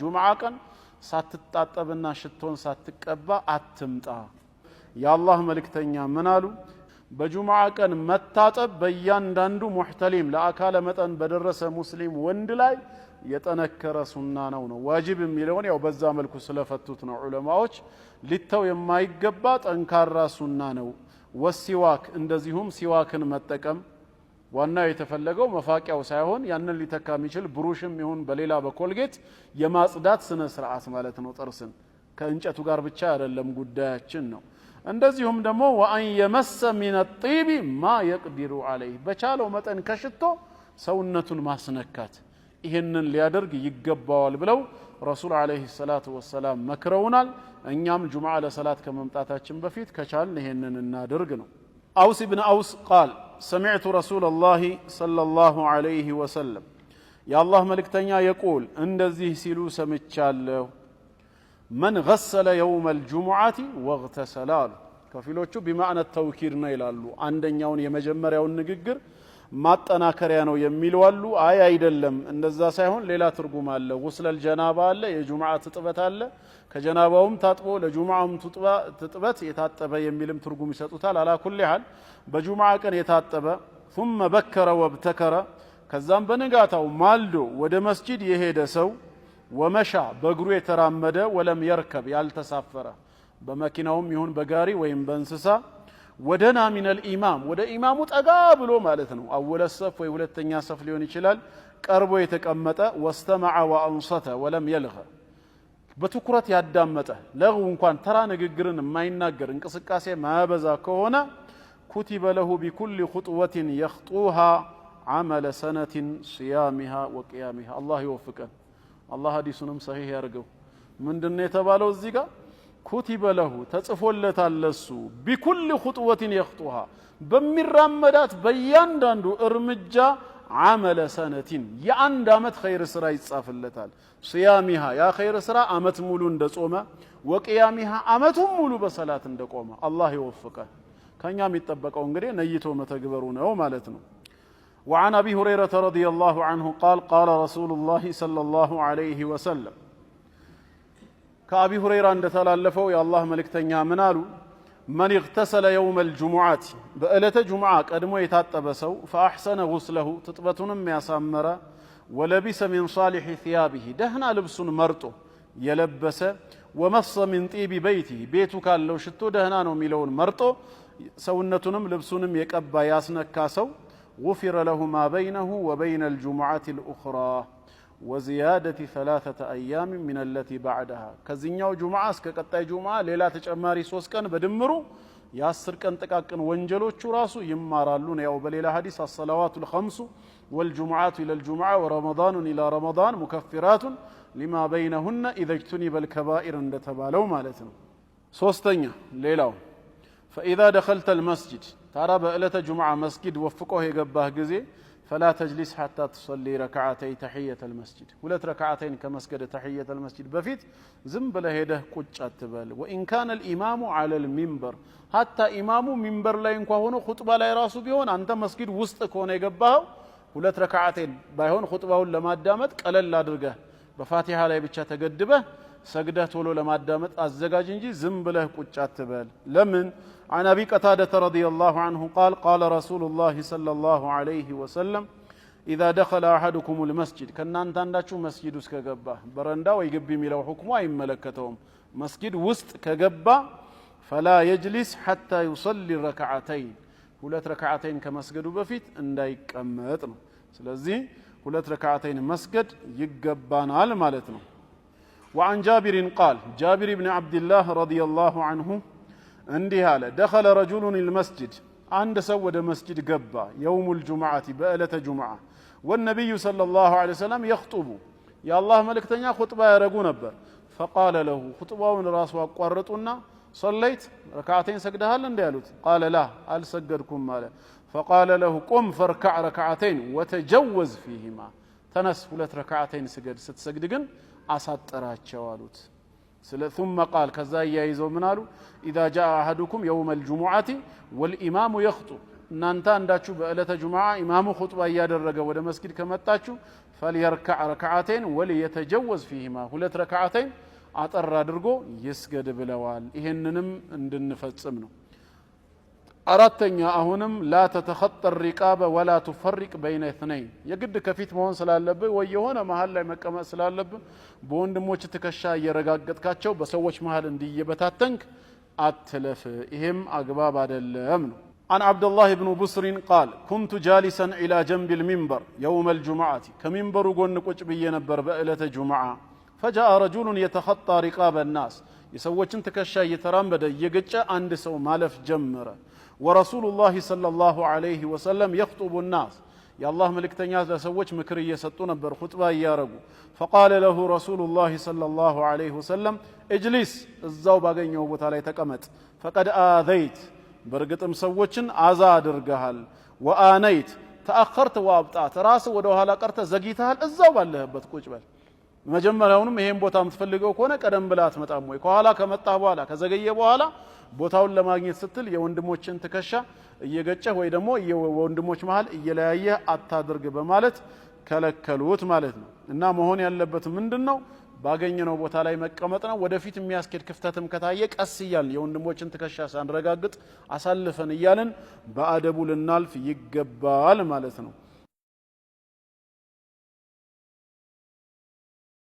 ጁምዓ ቀን ሳትጣጠብና ሽቶን ሳትቀባ አትምጣ። የአላህ መልእክተኛ ምን አሉ? በጁምዓ ቀን መታጠብ በእያንዳንዱ ሙሕተሊም፣ ለአካለ መጠን በደረሰ ሙስሊም ወንድ ላይ የጠነከረ ሱና ነው። ዋጅብ የሚለውን ያው በዛ መልኩ ስለፈቱት ነው ዑለማዎች። ሊተው የማይገባ ጠንካራ ሱና ነው። والسواك፣ እንደዚሁም ሲዋክን መጠቀም። ዋናው የተፈለገው መፋቂያው ሳይሆን ያንን ሊተካ የሚችል ብሩሽም ይሁን በሌላ በኮልጌት የማጽዳት ስነ ስርዓት ማለት ነው። ጥርስን ከእንጨቱ ጋር ብቻ አይደለም ጉዳያችን ነው። እንደዚሁም ደግሞ وأن يمس من الطيب ما يقدر عليه፣ በቻለው መጠን ከሽቶ ሰውነቱን ማስነካት፣ ይህንን ሊያደርግ ይገባዋል ብለው ረሱል عليه الصلاة والسلام መክረውናል። እኛም ጁምዓ ለሰላት ከመምጣታችን በፊት ከቻልን ይሄንን እናድርግ ነው። አውስ ብን አውስ قال سمعت رسول الله صلى الله عليه وسلم፣ የአላህ መልእክተኛ يقول፣ እንደዚህ ሲሉ ሰምቻለሁ። من غسل يوم الجمعة واغتسل አሉ። ከፊሎቹ بمعنى التوكيد ነው ይላሉ። አንደኛውን የመጀመሪያውን ንግግር ማጠናከሪያ ነው የሚሉ አሉ። አይ አይደለም፣ እንደዛ ሳይሆን ሌላ ትርጉም አለ። غسل الجنابة አለ፣ የጁምዓ ትጥበት አለ። ከጀናባውም ታጥቦ ለጁምዓውም ትጥበት የታጠበ የሚልም ትርጉም ይሰጡታል። على كل حال በጁምዓ ቀን የታጠበ፣ ثم بكر وابتكر፣ ከዛም በንጋታው ማልዶ ወደ መስጂድ የሄደ ሰው፣ ومشى፣ በእግሩ የተራመደ፣ ولم يركب፣ ያልተሳፈረ በመኪናውም ይሁን በጋሪ ወይም በእንስሳ፣ ودنا من الإمام፣ ወደ ኢማሙ ጠጋ ብሎ ማለት ነው። أول صف ወይ ሁለተኛ ሰፍ ሊሆን ይችላል። ቀርቦ የተቀመጠ፣ واستمع وأنصت ولم يلغ፣ በትኩረት ያዳመጠ፣ لغو እንኳን ተራ ንግግርን የማይናገር፣ እንቅስቃሴ ማያበዛ ከሆነ كتب له بكل خطوة يخطوها عمل سنة صيامها وقيامها። አላህ ይወፍቀን። አላህ ሀዲሱንም ሰሂህ ያርገው። ምንድነው የተባለው እዚህ ጋር? كتب له፣ ተጽፎለታል ለሱ፣ بكل خطوة يخطوها፣ በሚራመዳት በእያንዳንዱ እርምጃ፣ عمل سنة፣ የአንድ ዓመት ኸይር ስራ ይጻፍለታል። صيامها፣ ያ ኸይር ስራ አመት ሙሉ እንደጾመ፣ وقيامها፣ አመቱን ሙሉ በሰላት እንደቆመ። አላህ ይወፍቀን። ከኛ የሚጠበቀው እንግዲህ ነይቶ መተግበሩ ነው ማለት ነው። وعن أبي هريرة رضي الله عنه قال قال رسول الله صلى الله عليه وسلم፣ ከአቢ ሁረይራ እንደተላለፈው የአላህ መልእክተኛ ምን አሉ? من اغتسل يوم الجمعة፣ በዕለተ ጁምዓ ቀድሞ የታጠበ ሰው፣ فأحسن غسله፣ ትጥበቱንም ያሳመረ፣ ولبس من صالح ثيابه፣ ደህና ልብሱን መርጦ የለበሰ፣ ومس من طيب بيته፣ ቤቱ ካለው ሽቶ ደህና ነው የሚለውን መርጦ ሰውነቱንም ልብሱንም የቀባ ያስነካ ሰው፣ غفر له ما بينه وبين الجمعة الأخرى وزيادة 3 أيام من التي بعدها፣ ከዚኛው ጁምዓ እስከ ቀጣይ ጁምዓ ሌላ ተጨማሪ 3 ቀን፣ በድምሩ የ10 ቀን ጥቃቅን ወንጀሎቹ ራሱ ይማራሉ ነው። ያው በሌላ ሀዲስ الصلوات الخمس والجمعة إلى الجمعة ورمضان إلى رمضان مكفرات لما بينهن إذا اجتنب الكبائر እንደተባለው ማለት ነው። ሶስተኛ ሌላው فإذا دخلت المسجد፣ ታራ በዕለተ ጁምዓ መስጊድ ወፍቆህ የገባህ ጊዜ፣ فلا تجلس حتى تصلي ركعتي تحية المسجد፣ ሁለት ረክዓተይን ከመስገድ تحية المسجد በፊት ዝም ብለህ ሄደህ ቁጭ አትበል። وإن كان الإمام على المنبر፣ حتى ኢማሙ ሚንበር ላይ እንኳ ሆኖ ኹጥባ ላይ ራሱ ቢሆን አንተ መስጊድ ውስጥ ከሆነ የገባኸው ሁለት ረክዓተይን ባይሆን ኹጥባውን ለማዳመጥ ቀለል አድርገህ በፋቲሃ ላይ ብቻ ተገድበህ ሰግደህ ቶሎ ለማዳመጥ አዘጋጅ እንጂ ዝም ብለህ ቁጭ አትበል። ለምን? عن أبي قتادة رضي الله عنه قال قال رسول الله صلى الله عليه وسلم إذا دخل أحدكم المسجد፣ ከእናንተ አንዳችሁ መስጊድ ውስጥ ከገባ፣ በረንዳ ወይ ግቢ የሚለው ሁክሙ አይመለከተውም። መስጊድ ውስጥ ከገባ فلا يجلس حتى يصلي ركعتين፣ ሁለት ረክዓተይን ከመስገዱ በፊት እንዳይቀመጥ ነው። ስለዚህ ሁለት ረክዓተይን መስገድ ይገባናል ማለት ነው። وعن جابر قال፣ ጃቢር ብን ዓብድላህ رضي الله عنه እንዲህ አለ፣ دخل رجل المسجد፣ አንድ ሰው ወደ መስጂድ ገባ፣ يوم الجمعة፣ በዕለተ ጁምዓ፣ والنبي صلى الله عليه وسلم يخطب፣ የአላህ መልእክተኛ ኹጥባ ያደረጉ ነበር። فقال له፣ ኹጥባውን ራሱ አቋረጡና صليت ركعتين፣ ሰግደሃል እንዲ ያሉት። قال لا፣ አልሰገድኩም አለ። فقال له قم فاركع ركعتين وتجوز فيهما፣ ተነስ ሁለት ረክዓተይን ስገድ፣ ስትሰግድ ግን አሳጥራቸው አሉት። ስለ ثم قال፣ ከዛ እያይዘው ምን አሉ? إذا جاء أحدكم يوم الجمعة والإمام يخطب እናንተ አንዳችሁ በዕለተ ጁምዓ ኢማሙ ኹጥባ እያደረገ ወደ መስጊድ ከመጣችሁ فليركع ركعتين وليتجوز فيهما፣ ሁለት ረክዓተይን አጠር አድርጎ ይስገድ ብለዋል። ይሄንንም እንድንፈጽም ነው። አራተኛ አሁንም لا تتخطى الرقاب ولا تفرق بين اثنين። የግድ ከፊት መሆን ስላለብህ ወይ የሆነ መሀል ላይ መቀመጥ ስላለብህ በወንድሞች ትከሻ እየረጋገጥካቸው በሰዎች መሀል እንዲየበታተንክ አትለፍ። ይሄም አግባብ አይደለም ነው። عن عبد الله بن بسر قال: كنت جالسا إلى جنب المنبر يوم الجمعة፣ ከሚንበሩ ጎን ቁጭ ብዬ ነበር በዕለተ ጁምዓ። فجاء رجل يتخطى رقاب الناس፣ የሰዎችን ትከሻ እየተራመደ እየገጨ አንድ ሰው ማለፍ ጀመረ። ورسول الله صلى الله عليه وسلم يخطب الناس፣ የአላህ መልእክተኛ ለሰዎች ምክር እየሰጡ ነበር፣ ኹጥባ እያረጉ። فقال له رسول الله صلى الله عليه وسلم: اجلس፣ እዛው ባገኘው ቦታ ላይ ተቀመጥ። فقد آذيت፣ በእርግጥም ሰዎችን አዛ አድርገሃል። وآنيت، تأخرت وأبطأت፣ ራስህ ወደ ኋላ ቀርተህ ዘግይተሃል። እዛው ባለህበት ቁጭ በል። መጀመሪያውንም ይሄን ቦታ የምትፈልገው ከሆነ ቀደም ብለህ አትመጣም ወይ? ከኋላ ከመጣህ በኋላ፣ ከዘገየ በኋላ ቦታውን ለማግኘት ስትል የወንድሞችን ትከሻ እየገጨህ ወይ ደግሞ የወንድሞች መሃል እየለያየህ አታድርግ በማለት ከለከሉት ማለት ነው። እና መሆን ያለበት ምንድን ነው? ባገኘነው ቦታ ላይ መቀመጥ ነው። ወደፊት የሚያስኬድ ክፍተትም ከታየ ቀስ እያልን የወንድሞችን ትከሻ ሳንረጋግጥ አሳልፈን እያልን በአደቡ ልናልፍ ይገባል ማለት ነው።